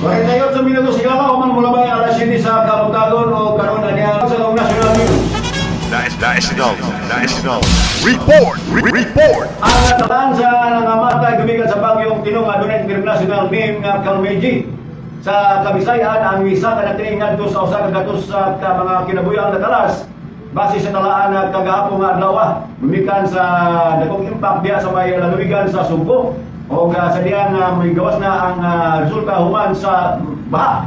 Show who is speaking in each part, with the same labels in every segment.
Speaker 1: 48 minutos sa ikalawa, human molabay alas 7 sa kabuntagon o karon na niya sa National News.
Speaker 2: National, National Report, Report.
Speaker 1: Ang talaan sa nangamatay gumikan sa bagyong Tino nga adunay international name nga Kalmaegi. Sa Kabisayaan, ang misa ka kini ngadto sa 100 sa ka mga kinabuhi ang natalas. Base sa talaan na kagahapon nga adlaw, gumikan sa dakong impact diya sa may lalawigan sa Sugbo. O sa diyan nga may gawas na ang resulta human sa baha.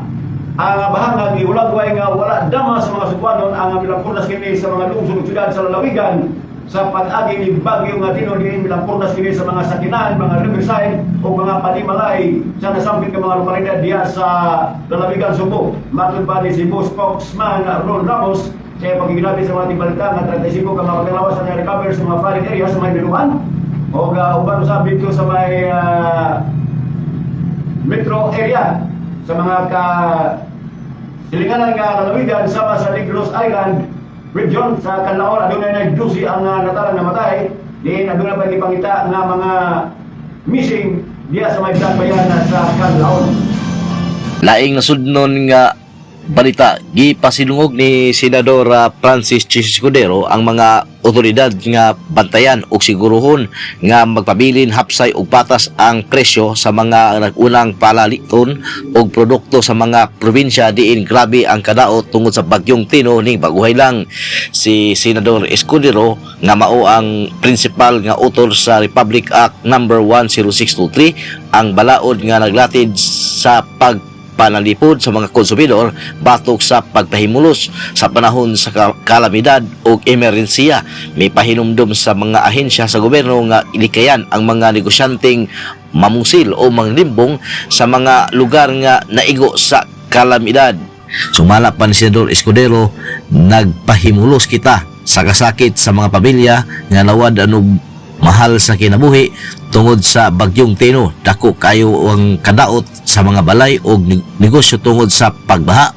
Speaker 1: Ang baha nga giulagway nga wala dama sa mga Sugbuanon ang milampurnas kini sa mga lungsod ug syudad sa lalawigan sa pag-agi ni bagyo nga Tino, diin milampurnas kini sa mga sakinan, mga riverside o mga panimalay sa nasampit nga mga lokalidad diya sa lalawigan Sugbo. Matod pa ni Cebu spokesman Ron Ramos sa pagiginabi sa mga tigbalita nga 35 ka mga patenglawas ang recover sa mga flooded area sa may Binuan o uban usab dito sa may metro area sa mga ka silinganan nga lalawigan sama sa Negros Island region. Sa Kanlaon, adunay nag-12 ang natalang namatay, diin adunay pa gipangita nga mga missing diya sa may Bayan sa Kanlaon.
Speaker 3: Laing nasudnon nga balita, gipasilungog ni Senador Francis Chis Escudero ang mga otoridad nga bantayan og siguruhon nga magpabilin hapsay og patas ang presyo sa mga nag-unang palaliton og produkto sa mga probinsya diin grabe ang kadaot tungod sa bagyong Tino ning baguhay lang. Si Senador Escudero, nga mao ang principal nga author sa Republic Act Number 10623, ang balaod nga naglatid sa panalipod sa mga konsumidor batok sa pagpahimulos sa panahon sa kalamidad o emerhensiya. May pahinumdom sa mga ahensya sa gobyerno nga ilikayan ang mga negosyanteng mamungsil o manglimbong sa mga lugar nga naigo sa kalamidad. Sumala pa ni Senador Escudero, nagpahimulos kita sa kasakit sa mga pamilya nga nawad anog mahal sa kinabuhi tungod sa bagyong Tino. Dako kayo ang kadaot sa mga balay o negosyo tungod sa pagbaha.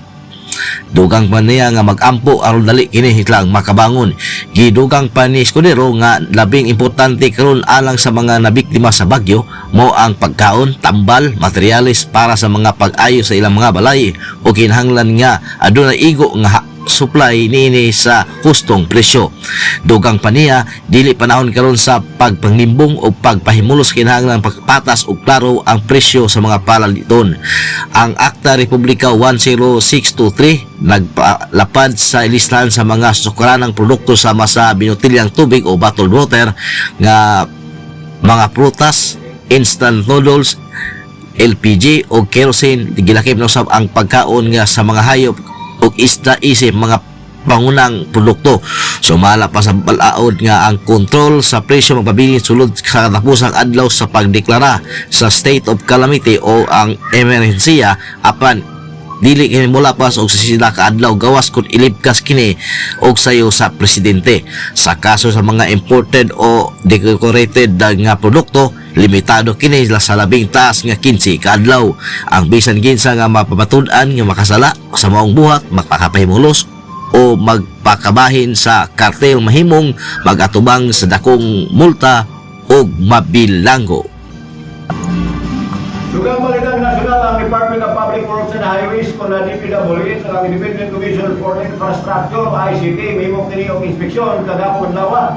Speaker 3: Dugang pa niya nga magampo aron dali kini hitlang makabangon. Gidugang pa ni Escudero nga labing importante karon alang sa mga nabiktima sa bagyo mo ang pagkaon, tambal, materyales para sa mga pag-ayo sa ilang mga balay o kinahanglan nga aduna igo nga supply niini sa hustong presyo. Dugang pa niya, dili panahon karon sa pagpanglimbong o pagpahimulos, kinahanglan pagpatas og klaro ang presyo sa mga palaliton. Ang Akta Republika 10623 nagpalapad sa listahan sa mga sukaranang produkto sama sa binutilyang tubig o bottled water nga mga prutas, instant noodles, LPG o kerosene. Gilakip na usab ang pagkaon nga sa mga hayop ug isda isip mga pangunang produkto. Sumala pa sa balaod nga ang kontrol sa presyo magpabilin sulod sa katapusang adlaw sa pagdeklara sa state of calamity o ang emerhensiya, apan dili kini molapas og sa sila ka adlaw gawas kung ilibkas kini og sayo sa presidente. Sa kaso sa mga imported o decorated nga produkto, limitado kini sa labing taas nga 15 ka adlaw. Ang bisan kinsa nga mapamatud-an nga makasala sa maong buhat, magpakapahimulos o magpakabahin sa kartel mahimong magatubang sa dakong multa o mabilanggo.
Speaker 1: Dugang balitang nasyonal, ang Department of Public Works and Highways o na DPWH ang Independent Commission for Infrastructure ICT mahimo kini og inspeksyon kagahapon adlaw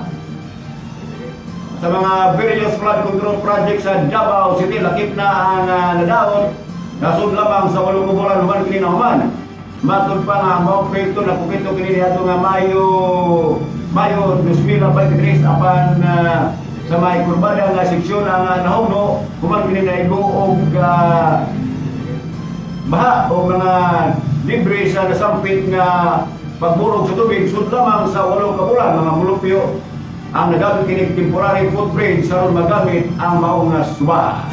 Speaker 1: sa mga various flood control projects sa Davao City, lakip na ang nadaot nasud lamang sa 8 ka bulan human kini nahuman. Matod pa nga mao proyekto na kumpleto kini niadto nga Mayo 2023, apan sa may kurbada nga seksyon ang nahugno human kini naigo og baha o mga debris sa nasampit nga pagburog sa tubig sud lamang sa 8 ka bulan. Mga mulupyo ang nagamit kini temporary footbridge aron magamit ang maong nga suba.